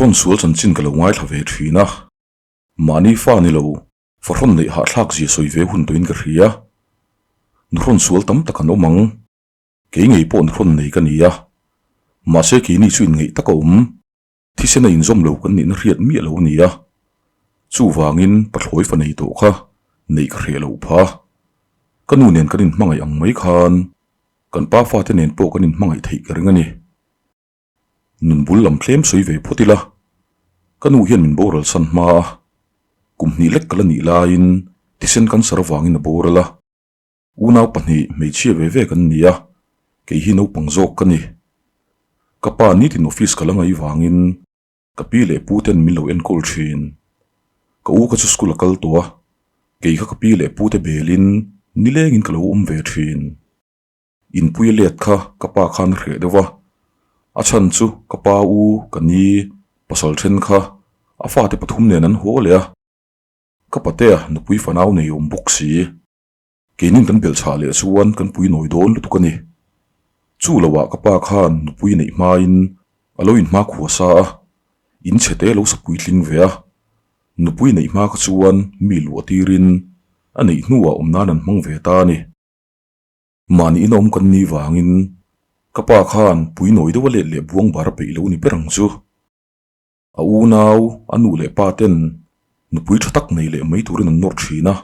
Nuhrawn sual chanchin ka lo ngaithla ve thin a, mahni fa ni lo fahrawn neih hahthlak zia sawi ve hun tawhin ka hria. Nuhrawn sual tam tak an awm ang. Kei ngei pawh nuhrawn nei ka ni a, mahse keini chu inngeih tak a awm. Thisen a inzawm lo kan nihna hriat miah lo a ni a, chuvangin pathlawi fa nei tawh kha neih ka hreh loh pha. Ka nu nen kan inhmangaih ang mai khan kan pa fate nen pawh kan inhmangaih theih ka ring a ni. Nun bul lam tlem sawi ve phawt ila, ka nu hian min boral san hma a, kum hnih lek ka la nih laiin thisen cancer avangin a boral a. Unau pahnih hmeichhia ve ve kan ni a, kei hi naupang zawk ka ni. Ka pa nitin office ka la ngaih vangin ka pi leh pu ten min lo enkawl thin. Ka u kha chu school a kal tawh a, kei kha ka pi leh pu te belin nilengin ka lo awm ve thin. Inpui a let kha ka pa khan a hreh deuh a, a chhan chu ka pa u ka ni pasal then kha a fate pathum nen an haw leh a, ka patea nupui fanau nei awm bawk si. Keinin kan belhchhah leh chuan kan pui nawi dawn lutuk a ni. Chu loah ka pa khan nupui neih hmain a lo inhma khua sa a, in chhe te lo sa puitling ve a. Nupui neih hma kha chuan mi luah tirin a neih hnuah awm nan an hmang ve ta a ni. Mahni in awm kan nih vangin ka pa khan pui nawi deuh a let leh buang bar a peih lo ni ber ang chu. A unau, a nu leh pa ten nupui tha tak nei leh mai turin an nawr thin a,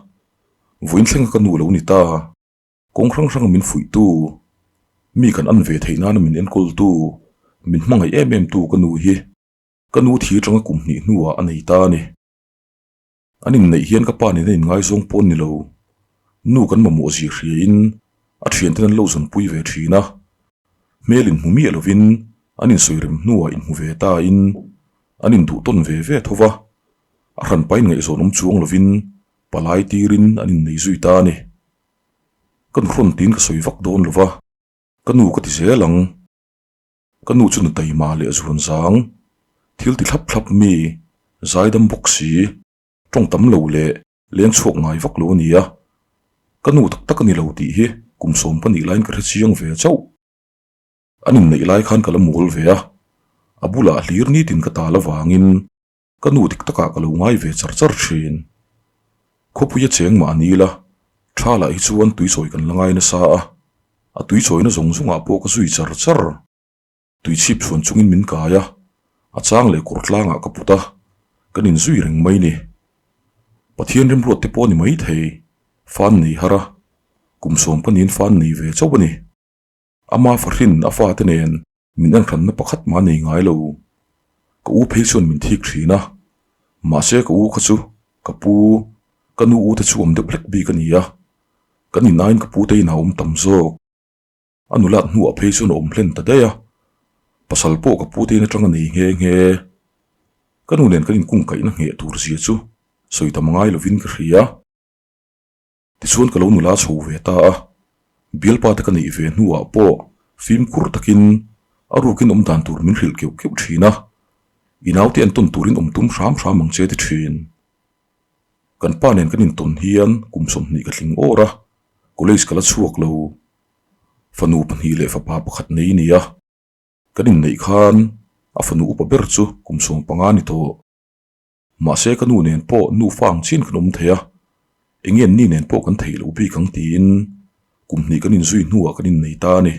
vawiin thlenga ka nu lo ni ta, kawng hrang hranga min fuihtu, mi kan an ve theih nana min enkawltu, min hmangaih em em tu ka nu hi ka nu thi atanga kum hnih hnuah a nei ta a ni. An inneih hian ka pa nena inngaizawng pawh an ni lo. Nu kan mamawh zia hriain a thianten an lo zawnpui ve thin a. Hmel inhmu miah lovin an insawi rem hnuah inhmu ve tain an induh tawn ve ve tho va. A hranpa inngaihzawn awm chuang lovin palai tirin an innei zui ta a ni. Ka nuhrawn tiin ka sawi vak dawn lo va, ka nu ka ti zel ang. Ka nu chu nu taima leh zuan zang, thil ti thlap thlap mi, zaidam bawk si, tawng tam lo leh leng chhuak ngai vak lo a ni a. Ka nu tak tak a ni lo tih hi kum sawm ka nih laiin ka hre chiang ve chauh. An inneih lai khan ka la mual ve a, a bulah hlir nitin ka tal avangin Ka nu dik takah ka lo ngai ve char char thin. Khawpuia cheng mah ni ila, tha lah hi chuan tuichawi kan la ngai nasa a, a tuichawina zawng zawngah pawh ka zui char char. Tuichhip chhuan chungin min kai a, a chang leh kawr tlangah ka put a, kan inzui reng mai ni. Pathian remruat te pawh a ni maithei, fan nei har a, kum sawm ka niin fan nei ve chauh a ni. Ama fahrin a fate nen min enhranna pakhat mah nei ngai lo. Ka u phei chuan min thik thin a, mahse ka u kha chu ka pu, ka nu u te chu awm deuh hlek bik a ni a, kan inaiin ka pu te inah a awm tam zawk. A nulat hnuah phei chuan a awm hlen ta daih a, pasal pawh ka pu te in atang a nei nghe nghe. Ka nu nen kan inkungkaihna ngheh tur zia chu sawi tam ngai lovin ka hria. Tichuan ka lo nula chho ve ta a, bialpa te ka neih ve hnuah pawh fimkhur takin a rukin awm dan tur min hrilh keuh keuh thin a, i naute an tawn turin awm tum hram hram ang che ti thin. Kan pa nen kan intawn hian kum 20 ka tling awr a, college ka la chhuak lo. Fanu pahnih leh fapa pakhat nei a ni a, kan inneih khan a fanu upa ber chu kum 15 ni tawh. Mahse ka nu nen pawh nufa ang chin kan awm thei a, eng nge ni nen pawh kan theih loh bik ang tiin kum hnih kan inzui hnuah kan innei ta a ni.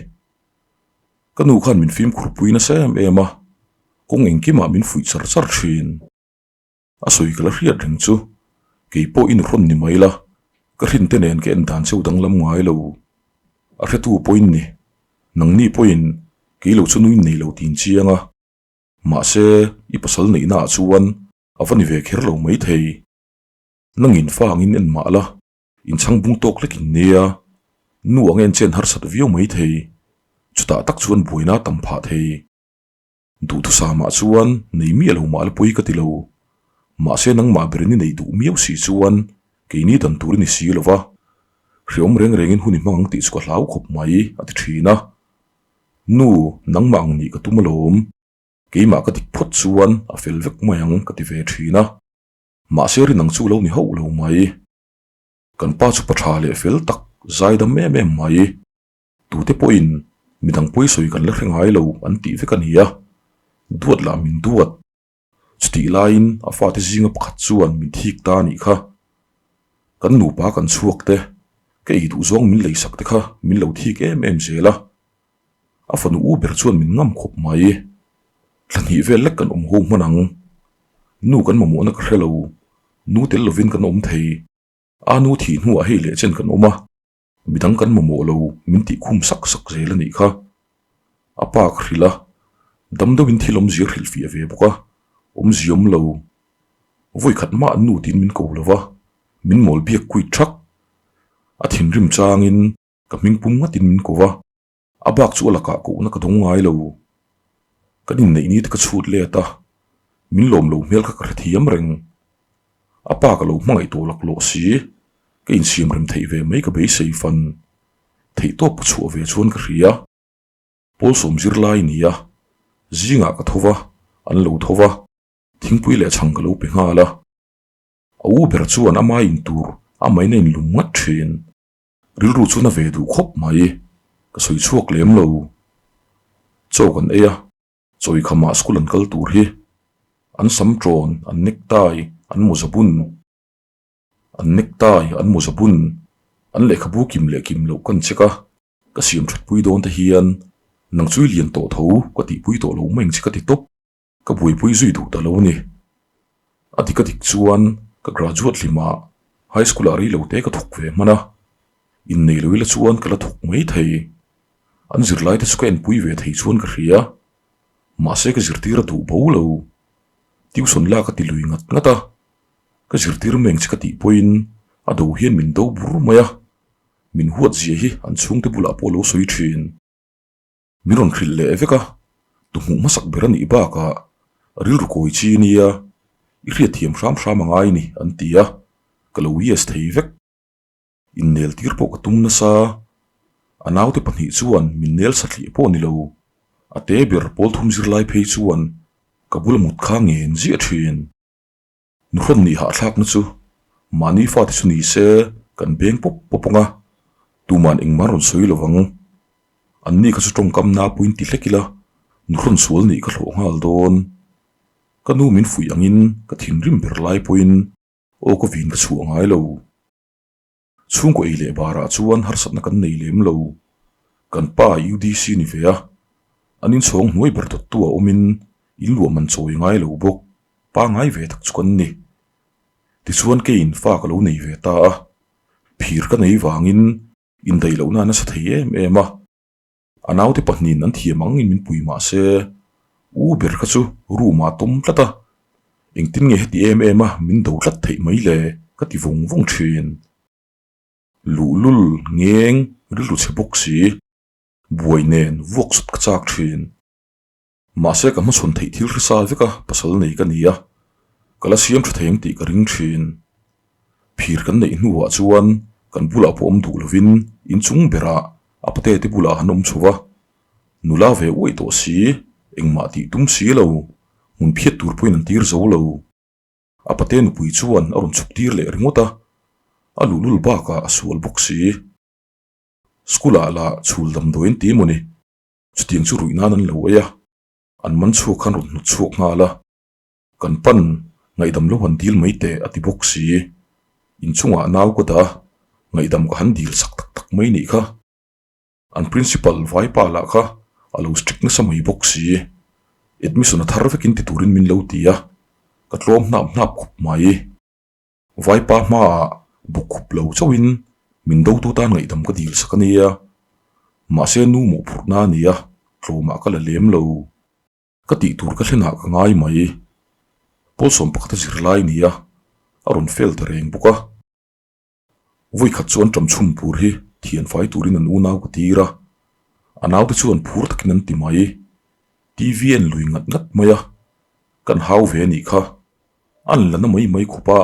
Ka nu khan min fimkhur pui nasa em em a, kawng engkimah min fuih char char thin. A sawi ka la hriat reng chu, kei pawh i nuhrawn ni mai la, ka hrinte nen ka en dan cheu danglam ngai lo. A hretu pawhin ni, nangni pawhin kei lo chu nui nei lo tin chiang a. Mahse, i pasal neihna ah chuan a va ni ve kher lo maithei. Nangin fa angin en mah la, inchhang bung tawk hlek in nia, nu ang en chen harsat viau maithei, chutah tak chuan buaina a tam phah thei. Duhthusam ah chuan nei miah lo mah la pawi ka ti lo. Mahse nangmah berin i neih duh miau si chuan keini dan tur i ni si lo va, hreawm reng rengin hun i hmang ang tih chu ka hlau khawp mai, a ti thin a. Nu, nangmah ang nih ka tum alawm. Keimah ka dik phawt chuan a fel vek mai ang ka ti ve thin a. Mahse rin ang chu lo ni hauh lo mai. Kan pa chu pa tha leh fel tak zaidam em em mai. Tute pawhin midang pawi sawi kan la hre ngai lo an tih vek a ni a. Duat lah min duat. Chutih laiin a fate zinga pakhat chuan min thik ta a nih kha. Kan nupa kan chhuak te, ka ei duh zawng min leisak te kha min lo thik em em zel a. A fanu u ber chuan min ngam khawp mai. Thla hnih vel lek kan awm ho hman ang. Nu kan mamawhna ka hre lo, nu tel lovin kan awm thei. A nu thih hnuah hei leh chen kan awm a. Midang kan mamawh lo min tih khum sak sak zel a nih kha. A pa ka hrilh a, dam deuhin thil awmzia hrilh fiah ve bawk a, awmzia awm lo. Vawi khat mah an nu tiin min ko lo va, min mawl biak kuit thak. A thinrim changin ka hming pum ngatin min ko va. A bak chu a lakah kohna ka dawng ngai lo. Kan inneih ni te ka chhut let a, min lawm lo hmel kha ka hrethiam reng. A pa ka lo hmangaih tawh laklawh si, ka insiam rem theih ve mai ka beisei fan. Theihtawp ka chhuah ve chuan ka hria. Pawlsawm zirlai ni a, zingah ka tho va, an lo tho va, thingpui leh chhang ka lo pe nghal a. A u ber chuan ama intur amain a inlum ngat thin. Rilru chu na ve duh khawp mai, ka sawi chhuak lem lo. Chaw kan ei a, chawi khamah school an kal tur hi. An sam tawn, an necktie, an mawza bun. An necktie, an mawza bun, an lehkhabu kim leh kim loh kan check a, ka siam that pui dawn te hian nang chu i lian tawh tho ka tihpui tawh lo mai ang che ka ti tawp. Ka buaipui zui duh ta lo a ni. A dik a dik chuan ka graduate hlimah high school ah rei lo te ka thawk ve hman a, innei lo ila chuan ka la thawk mai thei. An zirlai te chu ka enpui ve thei chuan ka hria. Mahse ka zirtir a duh bo lo. Tuition la ka ti lui ngat ngat a, ka zirtir meng che ka tih pawhin a do hian min do bur mai a, min huat zia hi an chhungte bulah pawh a lo sawi thin. Min rawn hrilh leh vek a, tu hmuh hmasak ber a nih bakah rilru kawi chi nia, i hriatthiam hram hram a ngai ni an ti a, ka lo yes thei vek. Innel tir pawh ka tum nasa, a naute pahnih chuan min nel satliah pawh ni lo, a te ber pawl thum zirlai phei chuan ka bula mut kha ngen ziah thin. Nuhrawn nih hahthlakna chu mahni fate chu ni se kan beng pawp pawp ang a, tuman engmah rawn sawi lo vang. Anni kha chu tawngkam na puiin ti hlek ila nuhrawn sual nih ka hlawh nghal dawn. Ka nu min fuih angin ka thinrim ber lai pawhin aw ka vin ka chhuah ngai lo. Chhungkaw ei leh barah chuan harsatna kan nei lem lo. Kan pa UDC ni ve a, an inchhawng hnuai ber dawttu a awmin in luah man chawi ngai lo bawk, pangai ve tak chu kan ni. Tichuan keiin fa ka lo nei ve ta a, phir ka nei vangin indaih lohna a nasa thei em em a. A naute pahnihin an thiam angin min pui mah se, u ber kha chu room ah a tawm tlat a, engtin nge heti em em a min do tlat theih mai le ka ti vawng vawng thin. Luhlul ngeng rilru chhe bawk si, buai nen vuak sut ka chak thin. Mahse ka hmachhawn theih thil hrisa vek a pasal nei ka ni a, ka la siam tha thei ang tih ka ring thin. Phir kan neih hnuah chuan kan bulah pawh awm duh lovin inchung berah a pate te bulah han awm chho va, nula ve uaih tawh si, engmah tih tum si lo, hmun phiat tur pawhin an tir zo lo. A pate nupui chuan a rawn chhuk tir leh ringawt a, a luhlul bakah a sual bawk si. School ah lah chhul damdawi an ti emaw ni? Chutiang chu ruih nan an lo ei a, an man chhuak khan rawn hnawt chhuak nghal a. Kan pan, ngaihdam lo han dil mai teh a ti bawk si. Inchungah nau ka dah a, ngaihdam ka han dil sak tak tak mai nih kha. An principal vaipa lah kha a lo strict nasa mai bawk si. Admission a thar vekin ti turin min lo ti a, ka tlawm hnap hnap khawp mai. Vaipa hmaah buk khup lo chauhin min dotu tan ngaihdam ka dil sak a nia. Mahse nu mawhphurhna a ni a, tlawmah ka la lem lo. Ka tih tur ka thlenah ka ngai mai. Pawlsawm pakhat a zir lai a ni a, a rawn fail ta reng bawk a. Vawikhat chuan ṭam chhum tur hi thian fai turin an unau ka tir a, a naute chuan phur takin an ti mai. TV en lui ngat ngat mai a, kan hau ve a nih kha. An la na mai mai khawp a,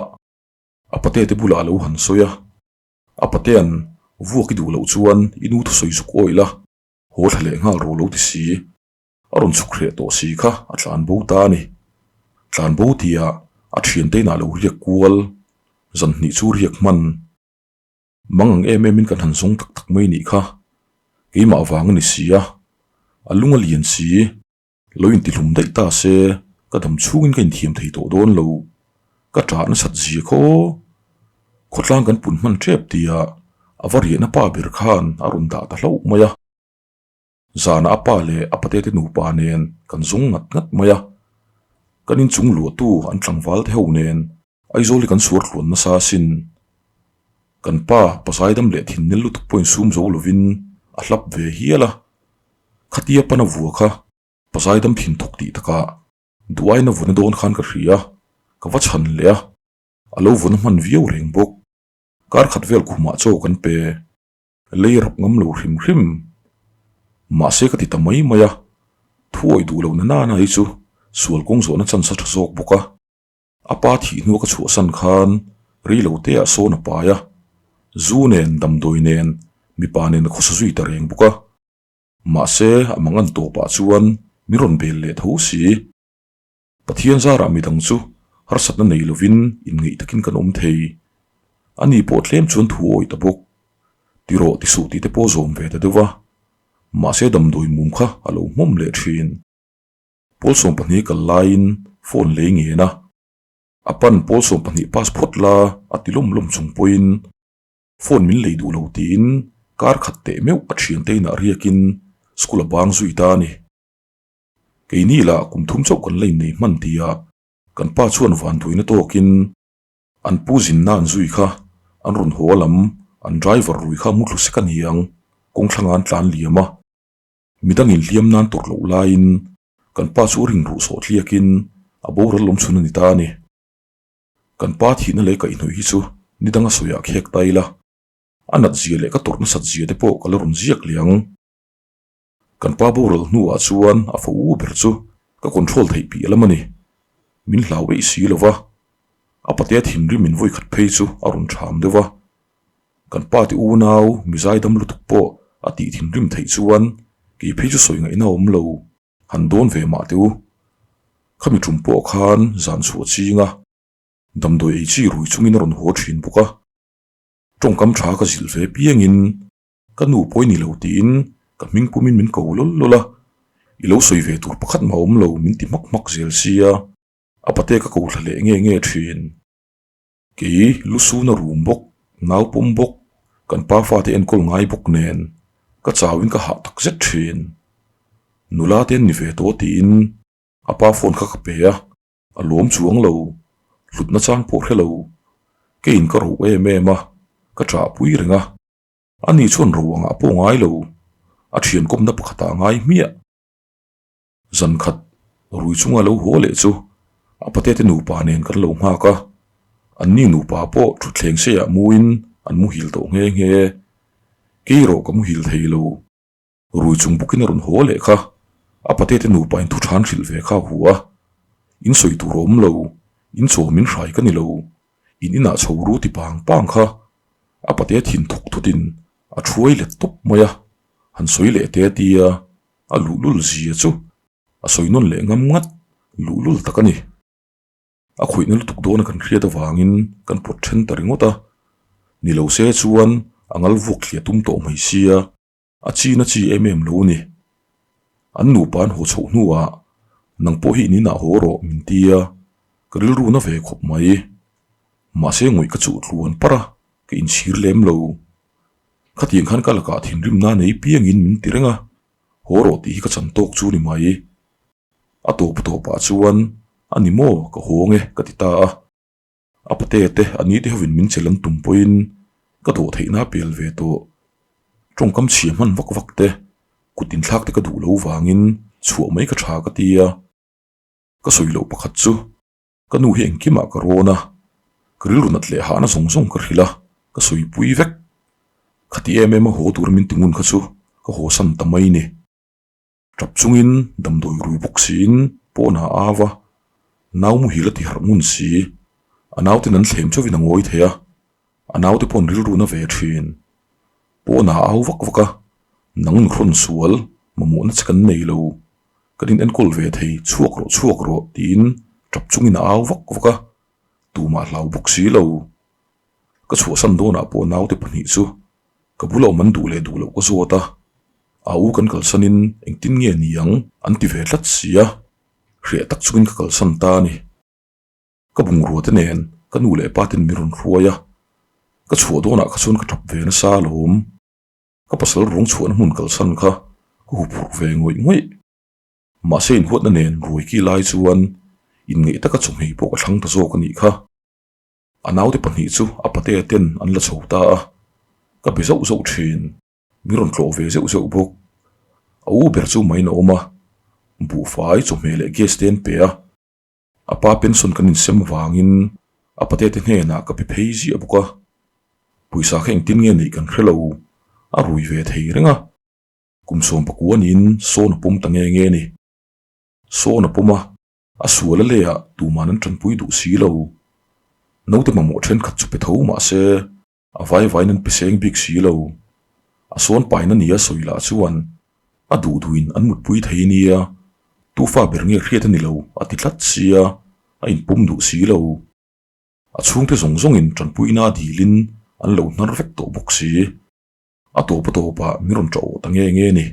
a pate te bulah a lo han sawi a, a patea'n vuak i duh loh chuan i nu thusawi zuk awih la, haw thla leh nghal rawh lo ti si, a rawn chhuk hreh tawh si kha a tlan bo ta a ni. Tlan bo tia a thiante inah lo riak kual, zan hnih chu riak hman. Mang ang em em in kan han zawng tak tak mai nih kha, keimah vang a ni si a, a lung a lian si. Lo intihlum daih ta se, Ka dam chhungin ka inthiam thei tawh dawn lo. Ka ṭah nasat zia khaw aw. Khawtlang kan pun hman ṭep tia a va riahna pa ber khan a rawn dah ta hlauh mai a. Zanah a pa leh a patete nupa nen kan zawng ngat ngat mai a. Kan inchung luahtu an tlangval te ho nen Aizawl hi kan suar tluan nasa asin. Kan pa pazaidam leh thin nel lutuk pawhin sum zo lovin a hlap ve hial a. Khatia pana vua kha pazaidam thin thawk tih takah duaina vuna dawn khan ka hria, ka va chhan leh a, a lo vuna hman viau reng bawk. Kar khat vel khumah chaw kan pe. Lei rap ngam lo hrim hrim. Mahse ka ti ta mai mai a, thuawih duh lo na nana hi chu sual kawng zawhna chance a tha zawk bawk a. A pa thih hnua ka chhuahsan khan rei lo te ah sawn a pai a, zu nen damdawi nen mipa nen a khawsa zui ta reng bawk a. Mahse a mangan tawpah chuan min rawn bel leh tho si. Pathian zarah midang chu harsatna nei lovin inngeih takin kan awm thei. Ani pawh tlem chuan thu awih ta bawk. Ti rawh ti suh tih te pawh zawm ve ta deuh a. Mahse damdawi mum kha a lo hmawm leh thin. Pawl 12 kal laiin phone lei ngen a. A pan pawl 12 pass phawt la a ti lawm lawm chung pawhin phone min lei duh lo tiin kar khat teh meuh a thiante inah riakin school a bang zui ta a ni. Keini lah kum thum chauh kan la innei hman tia kan pa chuan vanduaina tawkin an pu zinna an zui kha an rawn haw lam an driver rui kha muthlu sek a ni ang kawngthlanga an tlan liam a. Midang inhliam nan tawrh loh laiin kan pa chu ring ruh sawh tliakin a boral lawm chhun a ni ta a ni. Kan pa thihna leh kaihhnawih hi chu nidanga sawiah khek ta ila, a nat zia leh ka tawrh nasat zia te pawh ka la rawn ziak leh ang. Kan pa boral hnuah chuan a fo u ber chu ka control theih piah lam a ni. Min hlau eih si lo va, a patea thinrim in vawikhat phei chu a rawn ṭham deuh va. Kan pa te unau mizai dam lutuk pawh a tih thinrim theih chuan kei phei chu sawi ngaihna a awm lo, han dawn ve mah teh u. Khami ṭum pawh khan zan chhuah ching a, damdawi ei chi rui chungin a rawn haw ṭhin bawk a. Ṭawngkam ṭha ka zilh ve piangin Ka nu pawi ni lo tiin ka hming pumin min ko lawl lawl a, i lo sawi ve tur pakhat mah awm lo min ti hmak hmak zel sia, a pate ka ko thla leh nge nge thin. Kei lu suna rum bawk, nau pawm bawk, kan pa fate enkawl ngai bawk nen ka chauin ka hah tak zet thin. Nula te an ni ve tawh tiin a pa phone kha ka pe a, a lawm chuang lo, hlutna chang pawh hre lo, keiin ka roh em em a, ka ṭahpui reng a. Ani chuan ro angah pawh ngai lo, a thian kawmna pakhatah a ngai hmiah. Zan khat rui chunga lo haw leh chu a patete nupa nen kan lo nghak a, anni nupa pawh thutthleng seiah muin an muhil tawh nghe nghe. Kei erawh ka muhil thei lo. Rui chung bawkin a rawn haw leh kha, a patete nupa in thu than hrilh ve kha a hu a, in sawi tur a awm lo, in chaw min hrai ka ni lo, in inah chho ru ti pang pang kha a patea thin thawk thutin a thuai let tawp mai a, han sawi leh te a tia, a luhlul zia chu a sawi nawn leh ngam ngat, luhlul tak a ni. A khawihna lutuk dawna kan hriat avangin kan pawt then ta ringawt a, ni lo se chuan a ngal vuak thliah tum tawh mai sia. A chi na chi em em lo ni. An nupa an haw chhoh hnuah nang pawh hi in inah haw rawh min ti a, ka rilru na ve khawp mai. Mahse ngawih ka chuh tluan parh a, ka inchhir lem lo. Khatiang khan ka lakah thinrimna nei piangin min ti reng a, haw rawh tih hi ka chan tawk chu ni mai. A tawp tawpah chuan a ni maw ka hawng e ka ti ta a. A pate te a ni te hovin min chelh an tum pawhin ka dawh theihna a pel ve tawh. Tawngkam chhia hman vak vak te, kut inthlak te ka duh lo vangin chhuah mai ka tha ka ti a. Ka sawi loh pakhat chu ka nu hi engkimah ka rawn a, ka rilru nat leh hahna zawng zawng ka hrilh a, ka sawi pui vek. Khati em em a haw tur min ti ngun kha chu ka haw san ta mai ni. Tap chungin damdawi rui bawk siin pawn a au a, nau muhil a ti harh ngun si. A nauten an thlem chauhin a ngawi thei a, a naute paw'n rilru na ve thin. Pawn a au vak vak a, nang nuhrawn sual, mamawhna che kan nei lo, kan in enkawl ve thei, chhuak rawh chhuak rawh tiin tap chungin a au vak vak a, tumah hlau bawk si lo. Ka chhuahsan dawnah pawh naute pahnih chu Ka bula awm an duh leh duh loh ka zawt a, a u kan kalsanin engtin nge ni ang an ti ve tlat si a. Hreh tak chungin ka kalsan ta a ni. Ka bungrua te nen ka nu leh pa ten min rawn hruai a, ka chhuah dawnah kha chuan ka tap ve nasa alawm. Ka pasal ruang chhuahna hmun kalsan kha ka huphurh ve ngawih ngawih. Mahse inhuatna nen ruai ki lai chuan inngeih taka chawhmei pawh ka thlang ta zawk a nih kha. A naute pahnih chu a patea ten an la chho ta a, ka be zauh zauh thin. Min rawn tlawh ve zeuh zeuh bawk. A u ber chu maiin a awm a, buhfai chawhmeh leh gas te an pe a. A pa pension kan insem vangin a patete hnenah ka pe phei ziah bawk a. Pawisa kha engtin nge neih kan hre lo, a rui ve thei reng a. Kum 19 niin sawn a pawm ta nge nge ni. Sawn a pawm a, a sual a leiah tuman an tanpui duh si lo. Naute mamawh thenkhat chu pe tho mah se, A vai vaiin an pe seng bik si lo. A sawn paina nia sawi lah chuan a duh duhin an mutpui thei nia, tu fa ber nge hriat a ni lo a ti tlat sia, a inpawm duh si lo. A chhungte zawng zawngin tanpuina a dilin an lo hnar vek tawh bawk si. A tawp a tawpah min rawn ṭah awh ta nge nge ni.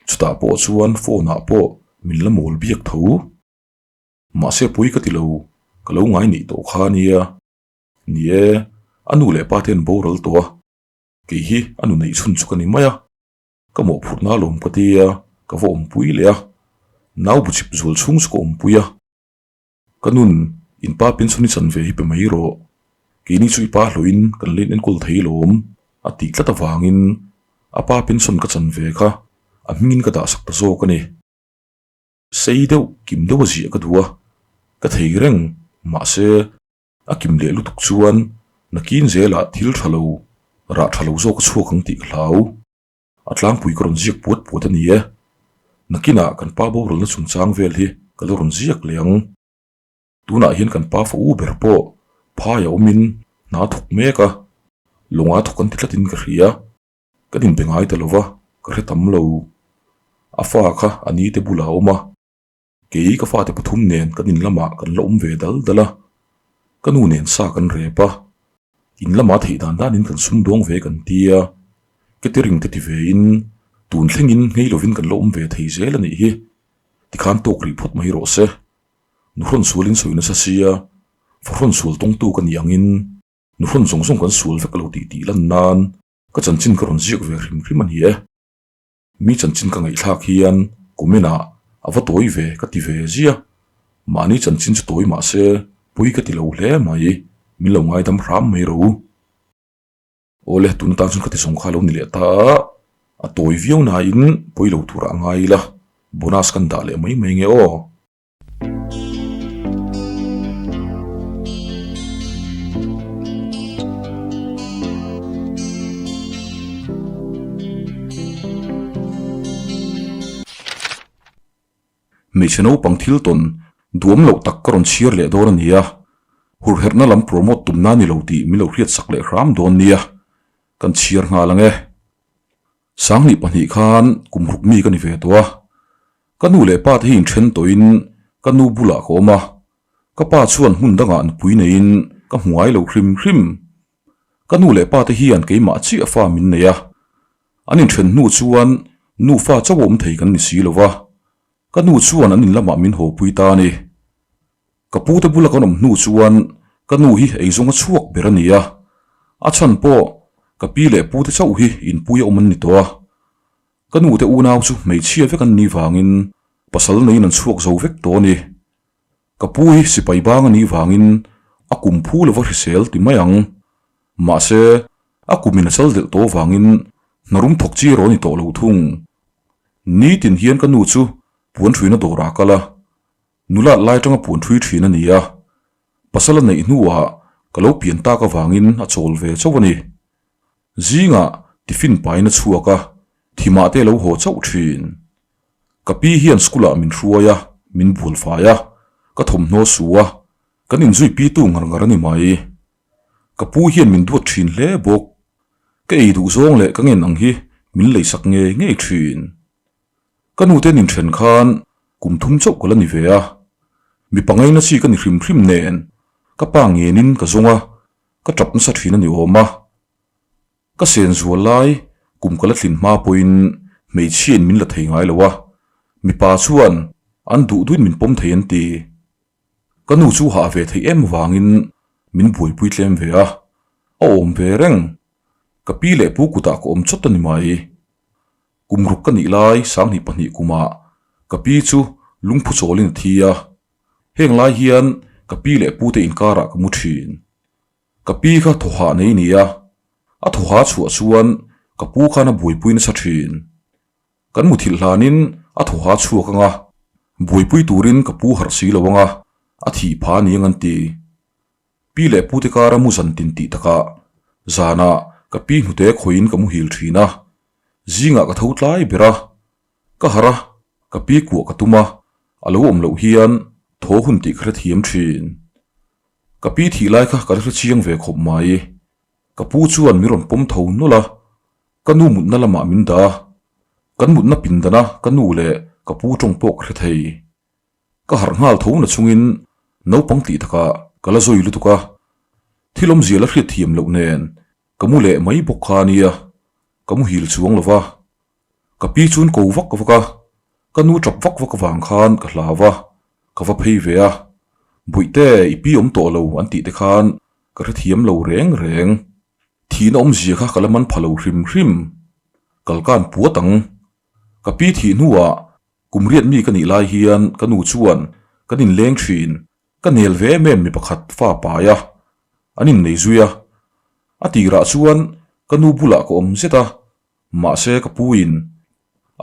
Chutah pawh chuan phone ah pawh min la mawl biak tho. Mahse pawi ka ti lo, ka lo ngai nih tawh kha nia. Ni e, a nu leh pa te an boral tawh a, kei hi a nu neih chhun chu ka ni mai a, ka mawhphurhna alawm ka ti a, ka va awmpui leh a, nau bu chip zual chhung chu ka awmpui a. Ka nun, in pa pension i chan ve hi pe mai rawh, keini chu i pa hlawhin kan la in enkawl thei lawm a tih tlat avangin a pa pension ka chan ve kha a hmingin ka dahsak ta zawk a ni. Sei deuh, kim deuh a ziah ka duh a, ka thei reng, mahse, A kim leh lutuk chuan nakin zelah thil tha lo, rah tha lo zawk a chhuak ang tih ka hlau. A tlangpui ka rawn ziak puat puat a ni e. Nakinah kan pa boralna chungchang vel hi ka la rawn ziak leh ang. Tunah hian kan pa fa u ber pawh phai a awmin hna a thawk mek a, lawng a thawk an ti tlatin ka hria. Kan inbe ngai ta lo va, ka hre tam lo. A fa kha a ni te bulah a awm a. Kei ka fate pathum nen kan in lamah kan la awm ve dal dal a, ka nu nen sa kan rep a, in lama theih dan danin kan sum dawng ve kan ti a, catering te ti vein tun thlengin nghei lovin kan la awm ve thei zel a nih hi, tikhan tawk rih phawt mai rawh se. Nuhrawn sualin sawi nasa sia, fahrawn sual tawngtu ka nih angin nuhrawn zawng zawng kan sual vek lo tih tih lan nan ka chanchin ka rawn ziak ve hrim hrim a ni e. Mi chanchin ka ngaihthlak hian comment ah a va tawi ve ka ti ve zia. Mahni chanchin chu tawi mah se pui ka ti lo hle mai, min lo ngaidam hram mai ro. Awle tun atan chuan ka ti zawng kha lo ni leh ta a, a tawi viau nain pawi lo turah a ngai ila, bonus kan dah leh mai mai nge aw. Hmeichhe naupang thil tawn duam loh tak ka rawn chhiar leh dawn a ni a, hurherhna lam promote tumna a ni lo tih min lo hriatsak leh hram dawn nia, kan chhiar nghal ang e. Sanghnih pahnih khan kum ruk mi ka ni ve tawh a, ka nu leh pa te hi inthen tawhin ka nu bulah ka awm a, ka pa chuan hmun dangah nupui neiin ka hmu ngai lo hrim hrim. Ka nu leh pa te hian keimah chiah fa min nei a, an inthen hnu chuan nufa chauh awm thei kan ni si lo va, ka nu chuan an in lamah min hawpui ta a ni. Ka pu te bula kan awm hnu chuan ka nu hi eizawng a chhuak ber a ni a, a chhan pawh ka pi leh pu te chauh hi inpui a awm an ni tawh a. Ka nu te unau chu hmeichhia vek an nih vangin pasal neiin an chhuak zo vek tawh a ni. Ka pu hi sipai bang a nih vangin a kum phu lova hrisel ti mai ang. Mahse, a kumin a chal delh tawh vangin hnarum thawk chi erawh a ni tawh lo thung. Nitin hian ka nu chu puan ṭhuina dawrah a kal a, Nulat lai atanga puan ṭhui ṭhin a ni a, pasal a neih hnuah ka lo pian tak avangin a chawl ve chauh a ni. Zingah tiffin pain a chhuak a, thimah te a lo haw chauh ṭhin. Ka pi hian school ah min hruai a, min bual fai a, ka thawmhnaw su a, kan inzui pitu ngar ngar a ni mai. Ka pu hian min duat ṭhin hle bawk. Ka ei duh zawng leh ka ngen ang hi min leisak ngei ngei ṭhin. Ka nu te nin then khan kum thum chauh ka la ni ve a, mi pangaina chi ka ni hrim hrim nen ka pa ngenin ka zawng a, ka tap nasa thin a ni awm a. Ka sen zual lai kum ka la tlin hma pawhin hmeichhiain min la thei ngai lo a, mipa chuan. An duh duhin min pawm thei an ti. Ka nu chu hah ve theih em vangin min buaipui tlem ve a, a awm ve reng. Ka pi leh pu kutah ka awm chawt a ni mai. Kum ruk ka nih lai 2002 kumah ka pi chu lungphu chawlin a thi a. Heng lai hian ka pi leh pute inkarah ka mu thin. Ka pi kha thawhah nei ni a, a thawha chhuah chuan ka pu khan a buaipui nasa thin. Kan muthilh hlanin a thawha chhuak anga, buaipui turin ka pu harh si lo anga, a thih pha ni ang an ti. Pi leh pute kara mu zan tin tih takah zanah ka pi hnute khawiin ka muhil thin a, zingah ka tho tlai ber a, ka harh a, ka pi kuah ka tum a, a lo awm loh hian thaw hun tih ka hrethiam thin. Ka pi thih lai kha ka la hrechiang ve khawp mai. Ka pu chuan min rawn pawm tho nawlh a, ka nu mutna lamah min dah a, kan mutna pindana ka nu leh ka pu tawng pawh ka hre thei. Ka harh nghal tho na chungin naupang tih takah ka la zawi lutuk a, thil awmzia la hriat thiam loh nen ka mu leh mai bawk kha a nia, ka muhil chuang lo va. Ka pi chuan ko vak vak a, ka nu tap vak vak avang khan ka hlau a, ka va phei ve a, Bawihte i pi awm tawh lo an tih te khan ka hrethiam lo reng reng. Thihna awmzia kha ka la man pha lo hrim hrim. Kalkan puat ang. Ka pi thih hnuah kum riat mi ka nih lai hian ka nu chuan kan inleng thin, ka nel ve em em mi pakhat fa pai a, an innei zui a. A tirah chuan ka nu bulah ka awm zet a, Mahse ka pu in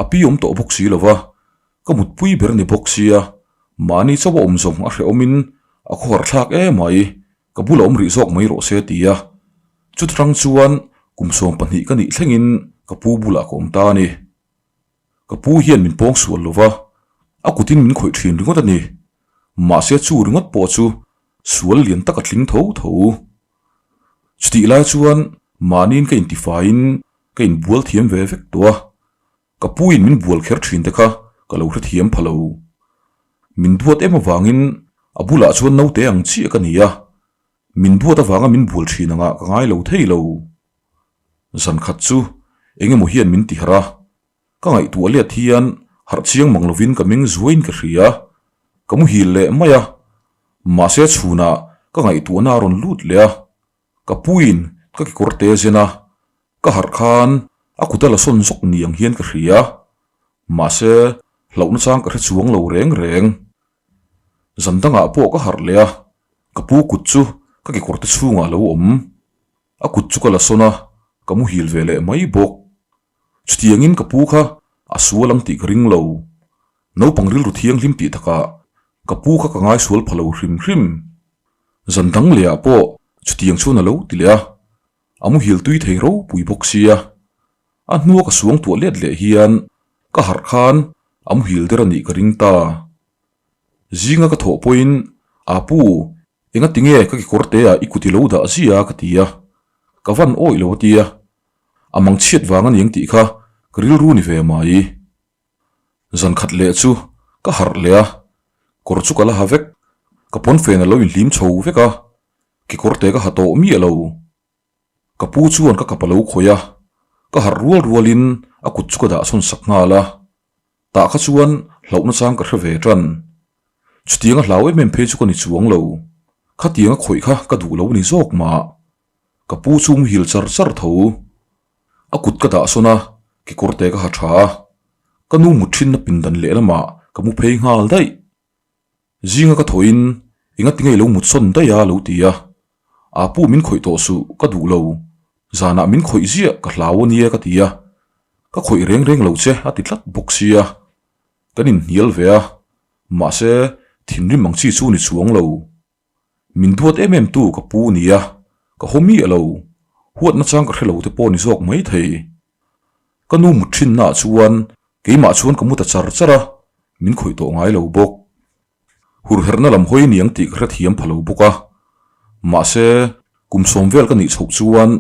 a pi awm tawh bawk si lova, ka mutpui ber ni bawk sia, mahni chauh a awm zawng a hrehawm in a khawhar thlak em mai, ka bulah awm rih zawk mai rawh se ti a. Chutang chuan kum 12 ka nih thlengin ka pu bulah ka awm ta a ni. Ka pu hian min pawng sual lova, a kutin min khawih thin ringawt a ni. Mahse chu ringawt pawh chu sual lian tak a tling tho tho. Chutih lai chuan mahniin ka intifaiin ka inbual thiam ve vek tawh a, ka puiin min bual kher thin te kha ka lo hrethiam pha lo. Min duat em avangin a bulah chuan naute ang chiah ka ni a, min duat avanga min bual thin angah ka ngai lo thei lo. Zan khat chu eng emaw hian min tiharh a, Ka ngaihtuah let hian harh chiang mang lovin ka meng zuaiin ka hria. Ka muhil leh mai a. Mahse chhunah ka ngaihtuahna a rawn lut leh a. Ka puiin ka kekawr te zen a. Ka harh khan a kut a la sawn zawk ni ang hian ka hria. Mahse hlauhna chang ka hre chuang lo reng reng. Zan dangah pawh ka harh leh a. Ka pu kut chu ka kekawr te chhungah a lo awm. A kut chu ka la sawn a, ka muhil ve leh mai bawk. Chutiangin ka pu kha a sual ang tih ka ring lo. Naupang rilru thianghlim tih takah ka pu kha ka ngaisual pha lo hrim hrim. Zan dang lehah pawh chutiang chuan a lo ti leh a, a muhil tui thei ropui bawk sia. A hnua ka suang tuah let leh hian ka harh khan a muhil der a nih ka ring ta. Zinga ka thawh pawhin, Apu, Enga tinge ka kekawr te ah i kut i lo dah zia ka ti a, ka van awih lo a ti a, a mang chhiat vang a niang tih kha ka rilru ni ve mai. Zan khat leh chu ka harh leh a, kawr chu ka la ha vek, ka pawnfen a lo inhlim chho vek a, kekawr te ka ha tawh miah lo. Ka pu chuan ka kap a lo khawih a, ka harh rual rualin a kut chu ka dah sawn sak nghal a, Tah kha chuan hlauhna chang ka hre ve tan. Chutianga hlau em em phei chu ka ni chuang lo. Khatianga khawih kha ka duh lo ni zawk mah. Ka pu chu muhil char char tho. A kut ka dah sawn a, kekawr te ka ha tha a. Ka nu mut thinna pindan lehlamah ka mu phei nghal daih. Zinga ka thawhin enga tinge i lo mut sawn daih a lo ti a, Aa pu min khawih tawh suh ka duh lo, zanah min khawih ziah ka hlau a nia ka ti a, ka khawih reng reng lo che a ti tlat bawk sia, kan inhnial ve a, mahse thinrim ang chi chu ni chuang lo. Min duat em em tu ka pu nia, ka haw miah lo, huatna chang ka hre lo te pawh ni zawk mai thei. Ka nu mut thinnaah chuan keimah chuan ka mu ta char char a, min khawih tawh ngai lo bawk. Hurherhna lam hawi niang tih ka hrethiam pha lo bawk a, mahse kum sawm vel ka nih chhoh chuan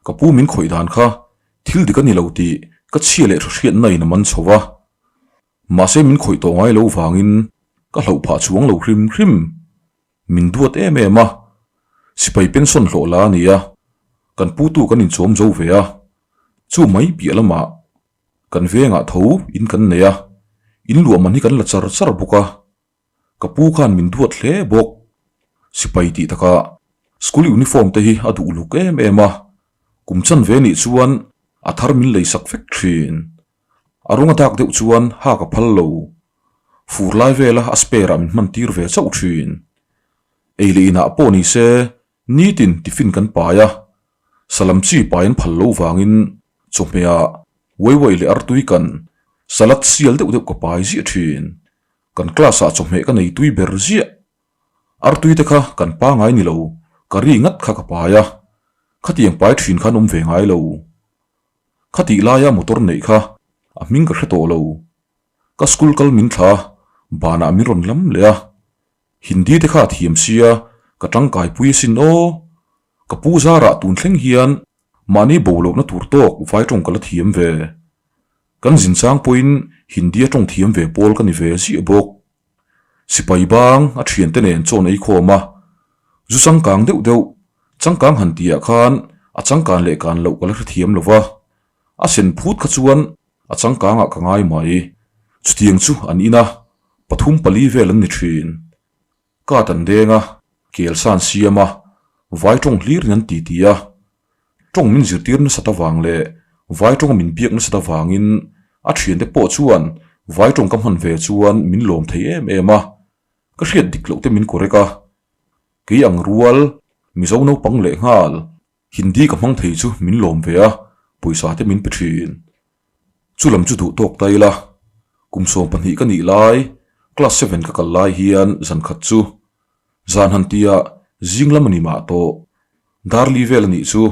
ka pu min khawih dan kha thil dik a ni lo tih ka chhia leh tha hriatna in a man chho a. Mahse min khawih tawh ngai lo vangin ka hlauh phah chuang lo hrim hrim. Min duat em em a, sipai pension hlawh la a ni a, kan putu kan inchawm zo ve a, chu mai piah lamah kan vengah tho in kan nei a. In luah man hi kan la char char bawk a, ka pu khan min duat hle bawk. Sipai tih takah school uniform te hi a duh luk em em a, kum chan ve nih chuan a thar min lei sak vek thin. A rawng a dak deuh chuan ha ka phal lo. Fur lai vela a spare ah min hman tir ve chauh thin. Ei leh inah pawh ni se nitin tiffin kan pai a, salam chi pai an phal lo vangin chawhmehah uai uai leh artui kan salad sial deuh deuh ka pai ziah thin. Kan class ah chawhmeh ka nei tui ber ziah. Artui te kha kan pangai ni lo, curry ngat kha ka pai a, khatiang pai thin khan awm ve ngai lo. Khatih laia motor neih kha a hming ka hre tawh lo. Ka school kal min thla a, banah min rawn lam leh a. Hindi te kha a thiam sia, ka tangkai pui asin aw. Ka pu zarah tun thleng hian mahni bo lohna tur tawk vai tawng ka la thiam ve. Kan zin chang pawhin Hindi a tawng thiam ve pawl ka ni ve ziah bawk. Sipai bang a thiante nen chawn ei khawm a, zu changkang deuh deuh, changkang han tihah khan a changkan leh kan loh ka la hrethiam lo va, a sen phut kha chuan a changkangah ka ngai mai. Chutiang chu an in a, pathum pali vel an ni thin. Kat an deng a, kel san siam a, vai tawng hlirin an ti ti a. Tawng min zirtir nasat avang leh vai tawnga min biak nasat avangin a thiante pawh chuan vai tawng ka hman ve chuan min lawm thei em em a, ka hriat dik loh te min correct a. Kei ang rual, Mizo naupang lehnghal, Hindi ka hmang thei chu min lawm ve a, pawisa te min pe thin. Chu lam chu duh tawk ta ila, kum 12 ka nih lai, class seven ka kal lai hian zan khat chu zan han tia zing lam a ni mah tawh, darli vel a nih chu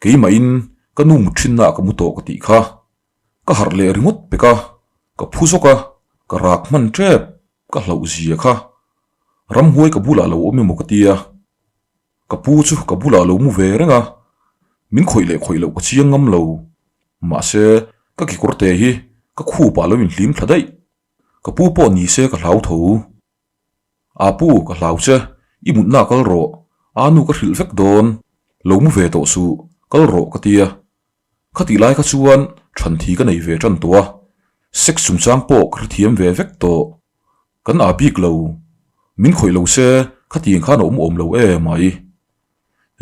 keimahin ka nu mut thinna ah ka mu tawh ka tih kha. Ka harh leh ringawt pek a, ka phu zawk a, ka rak hman tep, ka hlauh zia kha. Ramhuai ka bulah lo awm emaw ka tia. Ka pu chu ka bulah lo mu ve reng a, min khawih leh khawih loh ka chiang ngam lo. Mahse, ka kekawr te hi ka khup ah lo inhlim thla daih. Ka pu pawh ni se ka hlau tho. A pu, ka hlau che, i mutna kal rawh, a nu ka hrilh vek dawn, lo mu ve tawh suh, kal rawh ka tia. Khatih lai kha chuan than thi ka nei ve tan tawh a, sex chungchang pawh ka hrethiam ve vek tawh. Kan aa bik lo. Min khawih lo se khatiang khan a awm awm lo e mai.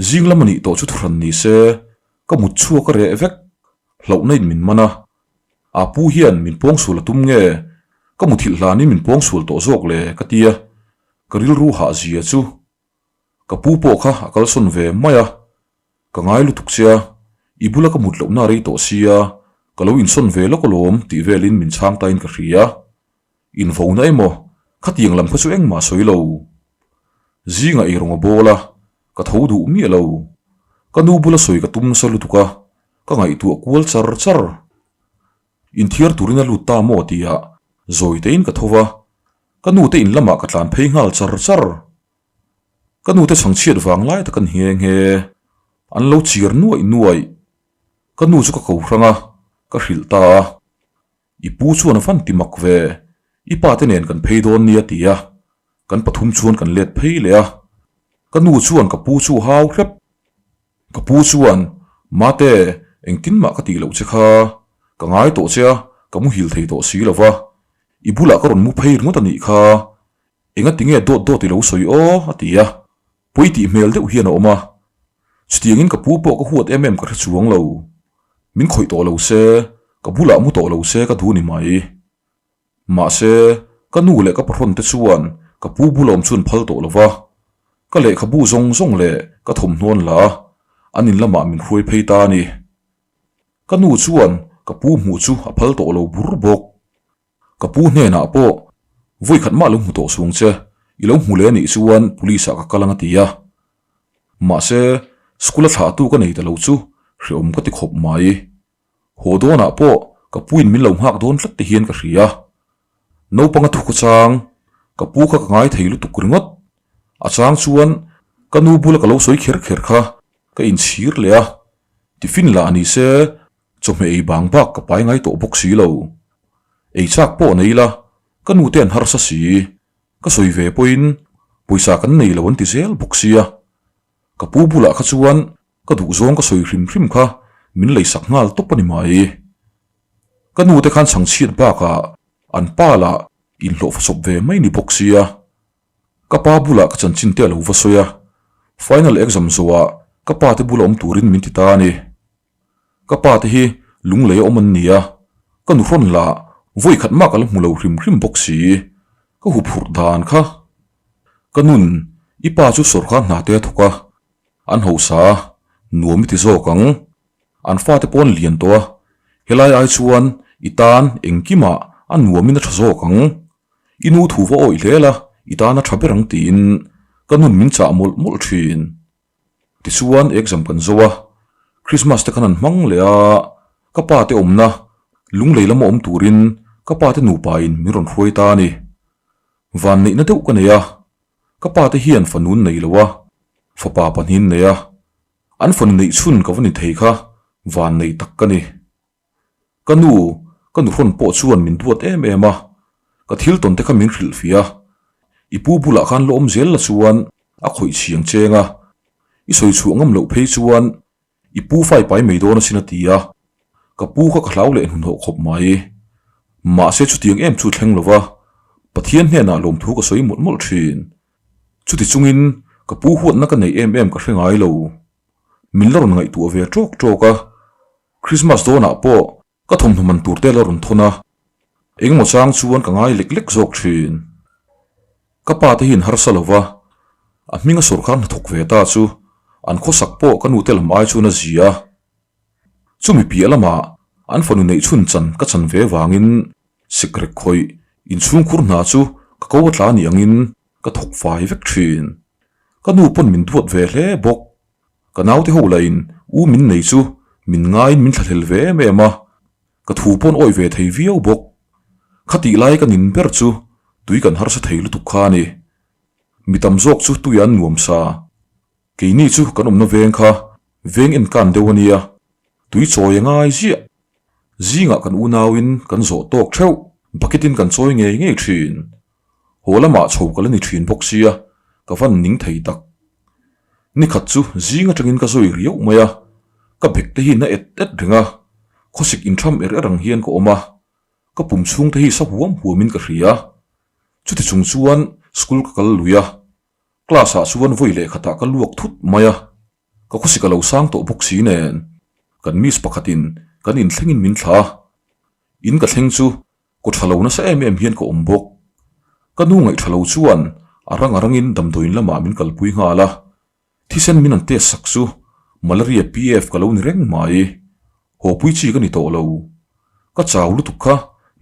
Zing lam a nih tawh chu thuhran ni se ka mut chhuak a reh vek, hlauhna in min man a. Aa pu hian min pawngsual a tum nge ka muthilh hlanin min pawngsual tawh zawk le ka tia ka rilru hah zia chu. Ka pu pawh kha a kalsawn ve mai a, ka ngai lutuk che a, i bula ka mut lohna a rei tawh sia, ka lo insawn ve lawk alawm tih velin min chhang tain ka hria. Invona emaw, khatiang lam kha chu engmah sawi lo. Zingah eirawng a bawl a, ka tho duh miah lo. Ka nu bula sawi ka tum nasa lutuk a, ka ngaihtuah kual char char. Inthiar turin a lut ta maw tihah zawi tein ka tho va, Ka nu te in lamah ka tlan phei nghal char char. Ka nu te chhangchhiat vang lai tak a ni nghe nghe. An lo chir nuaih nuaih. Ka nu chu ka ko hrang a, ka hrilh ta a. I pu chuan a van ti mak ve, i pa te nen kan phei dawn nia ti a. Kan pathum chuan kan let phei leh a. Ka nu chuan ka pu chu a hau hrep. Ka pu chuan, Mate, engtin mah ka tih loh che kha, ka ngai tawh che a, ka muhil thei tawh si lo va, i bulah ka rawn mu phei ringawt a nih kha, engati nge dawt dawt i lo sawi aw? a ti a, pawi tih hmel deuh hian a awm a, chutiangin ka pu pawh ka huat em em ka hre chuang lo, min khawih tawh lo se, ka bulah mu tawh lo se ka duh ni mai. Mahse, ka nu leh ka pahrawn te chuan ka pu bulawm chu an phal tawh lo va, ka lehkhabu zawng zawng leh ka thawmhnaw an la a, an in lamah min hruai phei ta a ni. Ka nu chuan ka pu hmuh chu a phal tawh lo bur bawk. Ka pu hnenah pawh, Vawi khat mah lo hmu tawh sung che, i lo hmu leh anih chuan police ah ka kal ang a ti a. Mahse, school a thlahtu ka nei ta lo chu hreawm ka ti khawp mai. Haw dawnah pawh ka puin min lo nghak dawn tlat te hian ka hria. Naupang a thuk a chang, ka pu kha ka ngai thei lutuk ringawt. A chang chuan ka nu bula ka lo sawi kher kher kha ka inchhir leh a, tiffin lah ni se chawhmeh ei bang bak ka pai ngai tawh bawk si lo. Ei chak pawh nei la, ka nu te an harsa si, ka sawi ve pawhin pawisa kan nei lo an ti zel bawk sia. Ka pu bulah kha chuan Ka duhzawng ka sawi hrim hrim kha min leisak nghal tawp a ni mai. Ka nu te khan chhangchhiat bakah An pa lah inhlawhfa chawp ve mai ni bawk sia. Ka pa bulah ka chanchin te a lo va sawi a, final exam zawhah ka pa te bula awm turin min ti ta a ni. Ka pa te hi lunglei a awm an ni a, ka nuhrawn lah vawi khat mah ka la hmu lo hrim hrim bawk si, ka huphurh dan kha. Ka nun, i pa chu sawrkar hna te a thawk a, an hausa a, nuam i ti zawk ang. An fate pawh an lian tawh a, helai ai chuan i tan engkimah a nuamin a tha zawk ang. I nu thu va awih hle la, i tan a tha ber ang tiin ka nun min chah mawlh mawlh thin. Tichuan exam kan zo a, Christmas te khan an hmang leh a, ka pa te awmna lunglei lama awm turin ka pa te nupa in min rawn hruai ta a ni. Vanneihna deuh ka nei a, ka pa te hian fanu an nei lo a, fapa pahnih an nei a, an fanu neih chhun ka va ni thei kha vannei tak ka ni. Ka nu, ka nuhrawn pawh chuan min duat em em a, ka thil tawn te kha min hrilh fih a. I pu bulah khan la awm zel la chuan a khawih chhiang cheng a, i sawi chhuah ngam loh phei chuan i pu fai pai mai dawn asin a ti a, ka pu kha ka hlau leh hnuhnawh khawp mai. Mahse chutiang em chu thleng lo va, Pathian hnenah lawmthu ka sawi mawlh mawlh thin. Chuti chungin ka pu huatna ka neih em em ka hre ngai lo. Min la rawn ngaihtuah ve tawk tawk a, Christmas dawnah pawh ka thawmhnaw man tur te la rawn thawn a, engemaw chang chuan ka ngai lek lek zawk thin. Ka pa te hi an harsa lo va, a hminga sawrkar hnathawk ve ta chu an khawsak pawh ka nute lam ai chuan a zi a. Chumi piah lamah an fanu neih chhun chan ka chan ve vangin sikrek khawih inchhungkhur hna chu ka ko a tla ni angin ka thawk fai vek thin. Ka nu pawn min duat ve hle bawk. Ka naute ho lahin u min nei chu min ngaiin min thlahlel ve em em a, ka thu pawn awih ve thei viau bawk. Khatih lai ka nin ber chu tui kan harsa thei lutuk kha a ni. Mi tam zawk chu tui an nuam sa. Keini chu kan awmna veng kha veng enkan deuh a nia, tui chawi a ngai ziah. Zingah kan unauin kan zawh tawk theuh, bucket in kan chawi ngei ngei thin. Haw lamah chho ka la ni thin bawk sia, ka van ning thei tak. Nikhat chu zing atangin ka zawi riauh mai a, ka bek te hi na et et reng a, khawsik intham er er ang hian ka awm a, ka pum chhung te hi sa huam huamin ka hria. Chuti chung chuan school ka kal lui a, class ah chuan vawi leh khatah ka luak thut mai a, ka khawsik a lo sang tawh bawk si nen, kan miss pakhatin kan inthlengin min thlah a, in ka thleng chu Kaw tha lo nasa em em hian ka awm bawk. Ka nu ngaih tha lo chuan a rang a rangin damdawiin lamah min kalpui nghal a. Thisen min an test sak chu Malaria PF ka lo ni reng mai. Hawpui chi ka ni tawh lo. Ka chau lutuk kha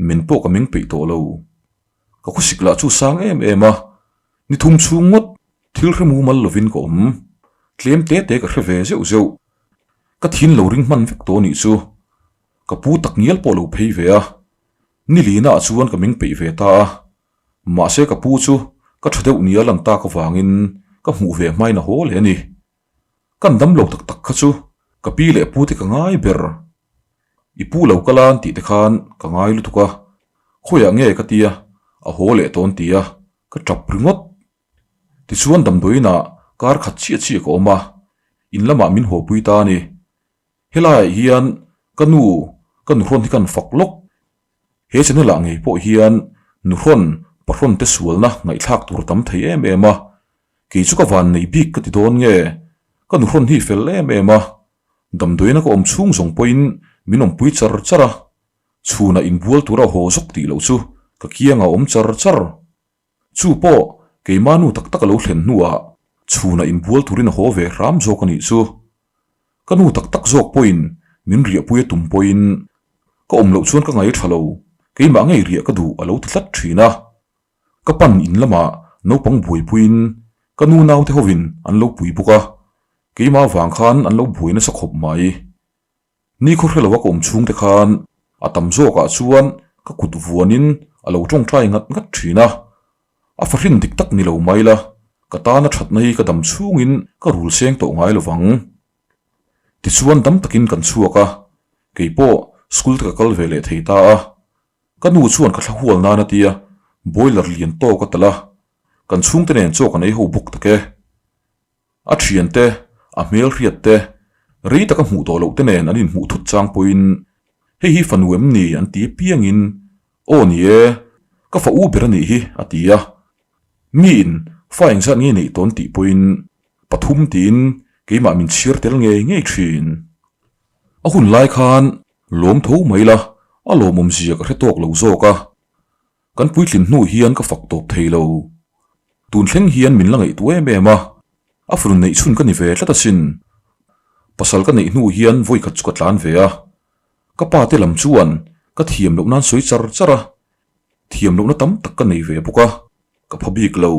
men pawh ka meng peih tawh lo. Ka khawsik lah chu sang em em a, ni thum chhung ngawt thil hre mumal lovin ka awm. Tlem te te ka hre ve zeuh zeuh. Ka thin lo ring hman vek tawh nih chu. Ka pu tak ngial pawh lo phei ve a, ni lina ah chuan ka meng peih ve ta a, mahse ka pu chu ka tha deuh nia lan tak avangin ka hmuh ve hmain a haw leh a ni. Kan dam lo tak tak kha chu ka pi leh pu te ka ngai ber. I pu lo kal an tih te khan ka ngai lutuk a, khawiah nge ka tia a haw leh tawn tia ka tap ringawt. Tichuan damdawiinah kar khat chiah chiah ka awm a, in lamah min hawpui ta a ni. Helaiah hian ka nu, ka nuhrawn hi kan fak lawk. He channel ah ngei pawh hian nuhrawn, pahrawn te sualna ngaihthlak tur a tam thei em em a. Kei chu ka van nei bik ka ti dawn nge? Ka nuhrawn hi fel em em a. Damdawiina ka awm chhung zawng pawhin min awmpui char char a. Chhunah inbual tura haw zawk tih loh chu ka kiangah a awm char char. Chu pawh keimah nu tak tak a lo thlen hnuah chhunah inbual turin a haw ve hram zawk a nih chu. Ka nu tak tak zawk pawhin min riahpui a tum pawhin ka awm loh chuan ka ngaih tha lo, keimah ngei riah ka duh a lo ti tlat thin a. Ka pan in lamah naupang buaipuiin ka nu naute hovin an lo pui bawk a, keimah vang khan an lo buai nasa khawp mai. Ni khaw hre lo a ka awm chhung te khan a tam zawkah chuan ka kut vuanin a lo tawngtai ngat ngat thin a. A fahrin dik tak ni lo mai la, ka tana thatna hi ka dam chhungin ka rul seng tawh ngai lo vang. Tichuan dam takin kan chhuak a, kei pawh school te ka kal ve leh thei ta a. Ka nu chuan ka thla hual nan a tia, boiler lian tawk a talh a, kan chhungte nen chaw kan ei ho bawk tak e. A thiante, a hmelhriat te, rei taka hmuh tawh loh te nen an inhmuh thut chang pawhin, Hei hi fanu em ni? an ti apiangin, Aw ni e, Ka fa u ber a nih hi, a ti a. Miin fa engzat nge neih tawn tih pawhin pathum tiin keimah min chhiar tel ngei ngei thin. A hun lai khan lawm tho mai la, a lawmawm zia ka hre tawk lo zawk a. Kan puitlin hnu hian ka fak tawp thei lo. Tun thleng hian min la ngaihtuah em em a, a fanu neih chhun ka ni ve tlat asin. Pasal ka neih hnu hian vawikhat chu ka tlan ve a. Ka pa te lam chuan ka thiam loh nan sawi char char a, thiam lohna tam tak ka nei ve bawk a, ka pha bik lo.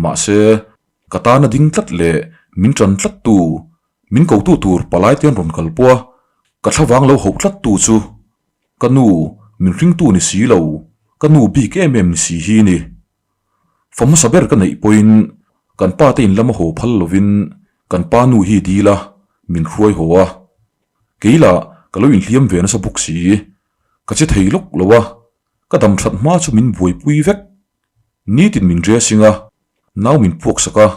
Mahse, ka tana ding tlat leh min tan tlat tu, min kotu tur palai te an rawn kal pawh a, ka thlavang lo hauh tlat tu chu ka nu min hringtu ni si lo, ka nu bik em em ni si hi ni. Fa hmasa ber ka neih pawhin kan pa te in lama haw phal lovin kan pa nu hi dil a, min hruai haw a. Kei lah ka lo inhliam ve nasa bawk si, ka che thei lawk lo a, ka dam that hma chu min buaipui vek. Nitin min dressing a, nau min puak sak a,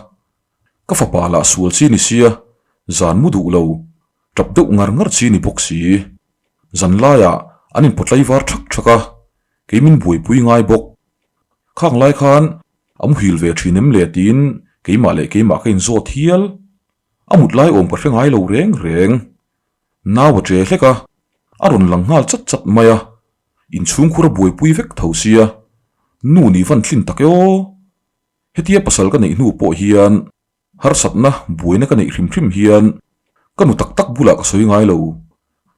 ka fapa lah sual chi ni sia, zan mu duh lo, tap deuh ngar ngar chi ni bawk si. Zan laiah an inpawtlai var thak thak a, kei min buaipui ngai bawk. Khang lai khan a muhil ve thin em le tiin keimah leh keimah ka inzawt hial. A mut lai awm ka hre ngai lo reng reng. Nau a che hlek a, a rawn lang nghal chat chat mai a, inchhungkhur a buaipui vek tho sia, nu nih van tlin tak e aw. Hetia pasal ka neih hnu pawh hian harsatna buaina ka neih hrim hrim hian ka nu tak tak bulah ka sawi ngai lo,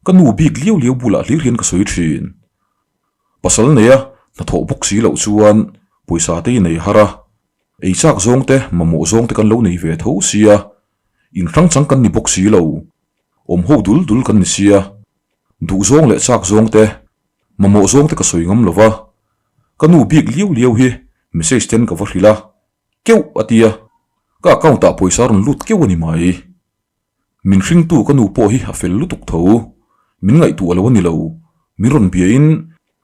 ka nu bik liau liau bulah hlir hian ka sawi thin. Pasal neia hnathawh bawk si loh chuan pawisa te i nei har a, ei chak zawng te mamawh zawng te kan lo nei ve tho sia, inhrang chang kan ni bawk si lo, awm ho dul dul kan ni sia, duh zawng leh chak zawng te mamawh zawng te ka sawi ngam lo va, ka nu bik liau liau hi message ten ka va hrilh a, keuh a tia, ka account ah pawisa rawn lut keuh a ni mai. Min hringtu ka nu pawh hi a fel lutuk tho. Min ngaihtuah lo a ni lo. Min rawn biain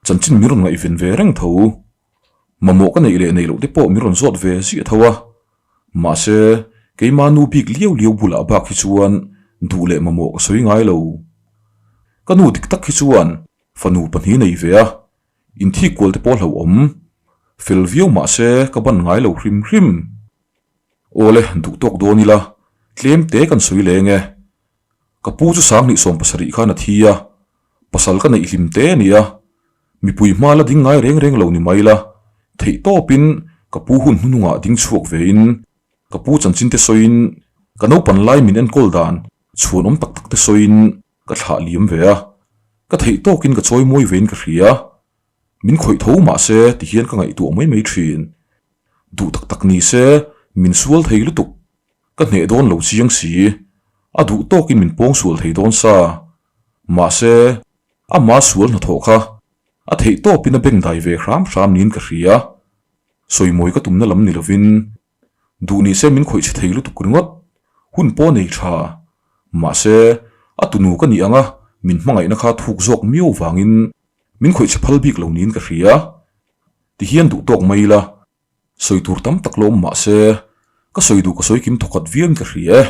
chanchin min rawn ngaihven ve reng tho. Mamawh ka neih leh neih loh te pawh min rawn zawt ve ziah tho a. Mahse, keima nu bik liau liau bulah bak hi chuan duh leh mamawh ka sawi ngai lo. Ka nu dik tak hi chuan fanu pahnih nei ve a, inthik kual te pawh hlauhawm. Fel viau mahse ka ban ngai lo hrim hrim. Awle, duh tawk dawn ila, tlem te kan sawi leng e. Ka pu chu 27 khan a thi a, pasal ka neih hlim te a ni a, mipui hma la ding ngai reng reng lo ni mai la, theih tawpin ka pu hun hnuhnungah ding chhuak vein, ka pu chanchin te sawiin, ka naupan lai min enkawl dan chhuan awm tak tak te sawiin ka thlah liam ve a, ka theih tawkin ka chawi mawi vein ka hria. Min khawih tho mahse tihian ka ngaihtuah mai mai thin. Duh tak tak ni se min sual thei lutuk. Ka hneh dawn lo chiang si. A duh tawkin min pawng sual thei dawn sa. Mahse, ama sual hnathawh kha a theih tawpin a beng dai ve hram hram niin ka hria. Sawimawi ka tumna lam ni lovin duh ni se min khawih chhe thei lutuk ringawt. Hun pawh nei tha. Mahse, a tunu ka nih anga min hmangaihna kha thuk zawk miau vangin Min khawih chhe phal bik lo niin ka hria. Tihian duh tawk mai ila, sawi tur tam tak lawm mah se, ka sawi duh ka sawi kim thawkhat viauin ka hria e.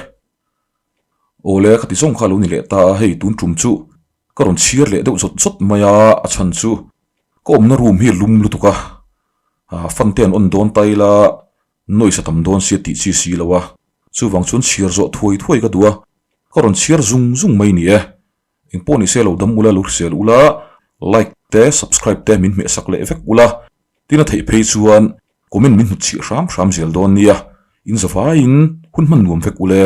Awle, ka ti zawng kha lo ni leh ta a, hei tun tum chu ka rawn chhiar leh deuh zawt zawt mai a, a chhan chu ka awmna room hi a lum lutuk a, fan te an on dawn ta ila, noise a tam dawn sia tih chi si lo a, chuvang chuan chhiar zawh thuai thuai ka duh a, ka rawn chhiar zung zung mai ni e. Engpawh ni se lo dam ula, lo hrisel ula, like te, subscribe te min hmehsak leh vek ula, tin a theih phei chuan comment min hnutchhiah hram hram zel dawn nia, in zavaiin hun hman nuam vek ule.